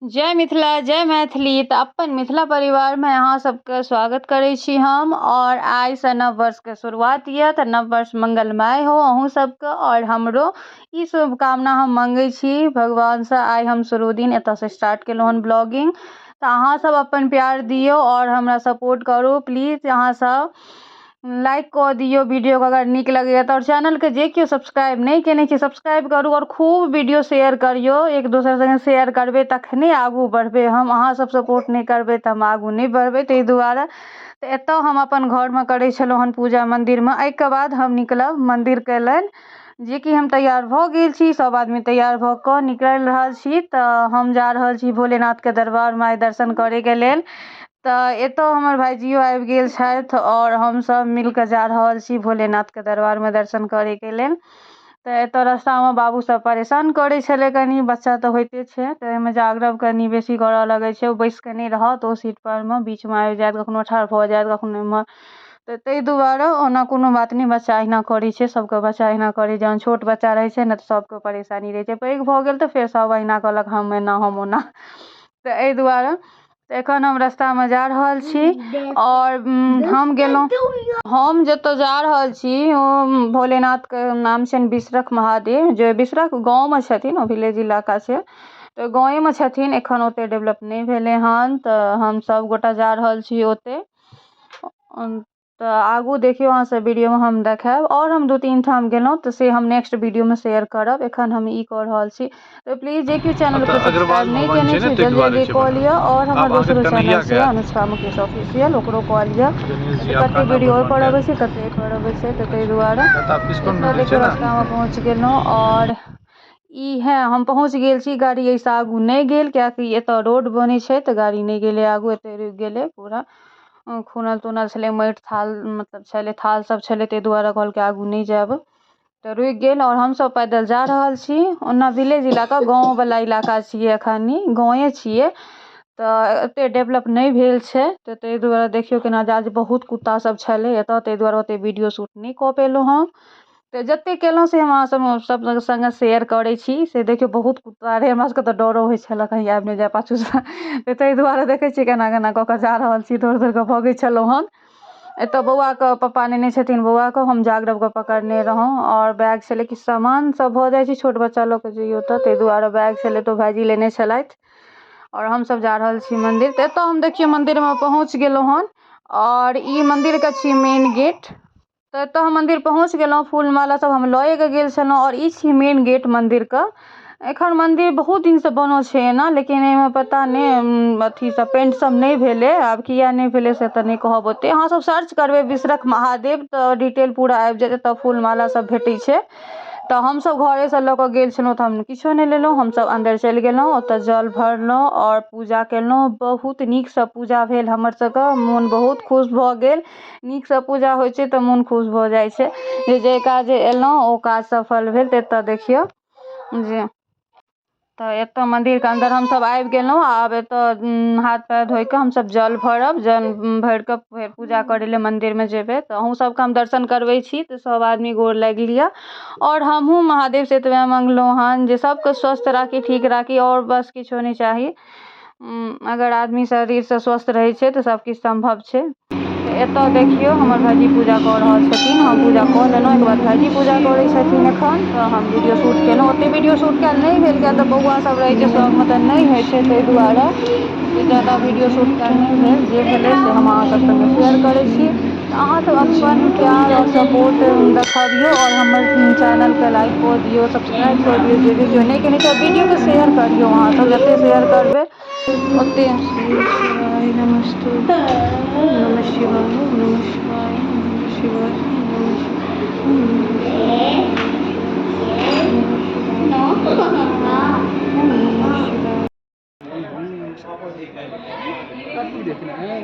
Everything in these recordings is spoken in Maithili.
जय मिथिला जय मैथिली। तऽ अपन मिथिला परिवारमे अहाँ सबके स्वागत करै छी हम। आओर आइसँ नव वर्षके शुरुआत यऽ, तऽ नव वर्ष मंगलमय हो अहूँ सबके आओर हमरो। ई शुभकामना हम मङ्गै छी भगवानसँ। आइ हम शुरू दिन एतऽसँ स्टार्ट केलहुँ हन ब्लॉगिंग। तऽ अहाँ सब अपन प्यार दियौ आओर हमरा सपोर्ट करू प्लीज। अहाँ सब लाइक कऽ दियौ वीडियोके अगर नीक लगैए तऽ, आओर चैनलके जे केओ सब्सक्राइब नहि केने छी सब्सक्राइब करू आओर खूब वीडियो शेयर करियौ। एक दोसर सङ्गे शेयर करबै तखने आगू बढ़बै हम। अहाँ सब सपोर्ट नहि करबै तऽ हम आगू नहि बढ़बै, ताहि दुआरे। तऽ एतऽ हम अपन घरमे करै छलहुँ हन पूजा मन्दिरमे। एहिके बाद हम निकलब मन्दिरके लेल, जेकि हम तैयार भऽ गेल छी। सब आदमी तैयार भऽ कऽ निकलि रहल छी। तऽ हम जा रहल छी भोलेनाथके दरबारमे आइ दर्शन करैके लेल। तऽ एतऽ हमर भाइजियो आबि गेल छथि आओर हमसब मिलकऽ जा रहल छी भोलेनाथके दरबारमे दर्शन करैके लेल। तऽ एतऽ रस्तामे बाबू सब परेशान करै छलै कनि, बच्चा तऽ होइते छै, तऽ एहिमे जागरब कनि बेसी करऽ लगै छै। ओ बैसिकऽ नहि रहत, ओ सीट परमे बीचमे आबि जायत, कखनो ठाढ़ भऽ जायत, कखनो एम्हर। तऽ ताहि दुआरे ओना कोनो बात नहि, बच्चा अहिना करै छै, सबके बच्चा अहिना करै छै। जहन छोट बच्चा रहै छै ने तऽ सबके परेशानी रहै छै, पैघ भऽ गेल तऽ फेर सब अहिना कहलक हम एना हम ओना। तऽ एहि दुआरे तऽ एखन हम रस्तामे जा रहल छी। आओर हम गेलहुँ, हम जतऽ जा रहल छी ओ भोलेनाथके नाम छनि बिसरख महादेव, जे बिसरख गाँवमे छथिन। ओ विलेज इलाका छै, तऽ गाँवेमे छथिन। एखन ओते डेवलप नहि भेलै हन। तऽ हम सब गोटा जा रहल छी ओते। तऽ आगू देखियौ अहाँ सब वीडियोमे हम देखायब। आओर हम 2-3 ठाम गेलहुँ तऽ से हम नेक्स्ट वीडियोमे शेयर करब। एखन हम ई कऽ रहल छी। तऽ प्लीज जे केओ चैनलके अग्रवाल सब्सक्राइब नहि भवन केने छै ने, छी ताहि जल्दी दुआरे जल्दी छै कऽ बनल। लिअ। आओर आब हमर अहाँके दोसरो चैनल कन्हैयाके छै आयत। अनुष्का मुकेश ऑफिशियल, ओकरो कऽ लिअ। गणेश जी तऽ आब कते कान्हा वीडियो ओहिपर भगवानके अबै छै, कते एहिपर अबै छै, तऽ ताहि अच्छा दुआरे तऽ आब इस्कॉन एतऽ मन्दिर छै देखियौ ने। रस्तामे पहुँच गेलहुँ। आओर ई है हम पहुँच गेल छी। गाड़ी एहिसँ आगू नहि गेल, किएकि एतऽ रोड बनै छै तऽ गाड़ी नहि गेलै आगू, एतऽ रुकि गेलै। पूरा खुनल तुनल छलै, माटि थाल मतलब छलै, थाल सब छलै, ताहि दुआरे कहलकै आगू नहि जायब, तऽ रुकि गेल। आओर हमसब पैदल जा रहल छी। ओना विलेज इलाका, गाँववला इलाका छियै, एखन ई गाँवे छियै, तऽ एते डेवलप नहि भेल छै। तऽ ताहि दुआरे देखियौ केना जा, बहुत कुत्ता सब छलै एतऽ, ताहि दुआरे ओते वीडियो शूट नहि कऽ पेलहुँ हम। तऽ जते केलहुँ से हम अहाँ सब सङ्गे शेयर करै छी। से देखियौ बहुत कुत्ता रहै, हमरा सबके तऽ डरो होइ छलै कहीं आबि नहि जाय पाछूसँ, तऽ ताहि दुआरे देखै छियै केना केना कऽ कऽ जा रहल छी, दौड़ दौड़ कऽ भगै छलहुँ हन। एतऽ बौआके पप्पा नेने छथिन बौआके, हम जागरबके पकड़ने रहौं। आओर बैग छलै, किछु सामान सब भऽ जाइ छै छोट बच्चा लऽ कऽ जइयौ तऽ, ताहि दुआरे बैग छलै तऽ भायजी लेने छलथि। आओर हमसब जा रहल छी मन्दिर। तऽ एतऽ हम देखियौ मन्दिरमे पहुँच गेलहुँ हन। आओर ई मन्दिरके छी मेन गेट। तऽ एतऽ हम मन्दिर पहुँच गेलहुँ, फूल माला सब हम लए कऽ गेल छलहुँ। आओर ई छी मेन गेट मन्दिरके। एखन मन्दिर बहुत दिनसँ बनल छै एना, लेकिन एहिमे पता नहि अथी सब पेंट सब नहि भेलै। आब किया नहि भेलै से तऽ नहि कहब ओते। अहाँ सब सर्च करबै बिसरख महादेव तऽ डिटेल पूरा आबि जायत। एतऽ फूल माला सब भेटै छै। तऽ हमसब घरेसँ लऽ कऽ गेल छलहुँ तऽ हम किछो नहि लेलहुँ। हमसब अन्दर चलि गेलहुँ, ओतऽ जल भरलहुँ आओर पूजा केलहुँ। बहुत नीकसँ पूजा भेल, हमर सबके मोन बहुत खुश भऽ गेल। नीकसँ पूजा होइ छै तऽ मोन खुश भऽ जाइ छै जे जे काज एलहुँ ओ काज सफल भेल। तऽ एतऽ देखियौ जे तऽ एतऽ मन्दिरके अन्दर हमसब आबि गेलहुँ। आब एतऽ हाथ पैर धोइके हमसब जल भरब, जल भरिकऽ फेर पूजा करै लए मन्दिरमे जेबै। तऽ अहूँ सबके हम दर्शन करबै छी। तऽ सब आदमी गोर लागि लिअ। आओर हमहूँ महादेवसँ एतबे मङ्गलहुँ हन जे सबके स्वस्थ राखी, ठीक राखी, आओर बस किछो नहि चाही। अगर आदमी शरीरसँ स्वस्थ रहै छै तऽ सबकिछु सम्भव छै। तऽ एतऽ देखियौ हमर भाइजी पूजा कऽ रहल छथिन। हम पूजा कऽ लेलहुँ, एहिके बाद भाइजी पूजा करै छथिन एखन। तऽ हम वीडियो शूट केलहुँ। ओते वीडियो शूट कयल नहि भेल, किया तऽ बौआ सब रहै छै संगमे तऽ नहि होइ छै, ताहि दुआरे जादा वीडियो शूट कयल नहि भेल। जे भेलै से हम अहाँ सब सङ्गे शेयर करै छी। तऽ अहाँ सब अपन प्यार आओर सपोर्ट देखबियौ आओर हमर चैनलके लाइक कऽ दियौ, सब्सक्राइब कऽ दियौ जे भी केओ नहि केने छै। वीडियोके शेयर करियौ, अहाँ सब जते शेयर करबै ओते। शिवाय नमस्तु, नमः शिवाय, नमः शिवाय, नमः शिवाय, नमः शिवाय, नमः शिवाय, नमः शिवाय। देखना है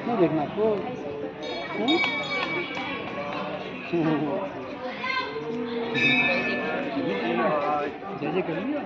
नहीं देखना आपको। जय जय करेंगे।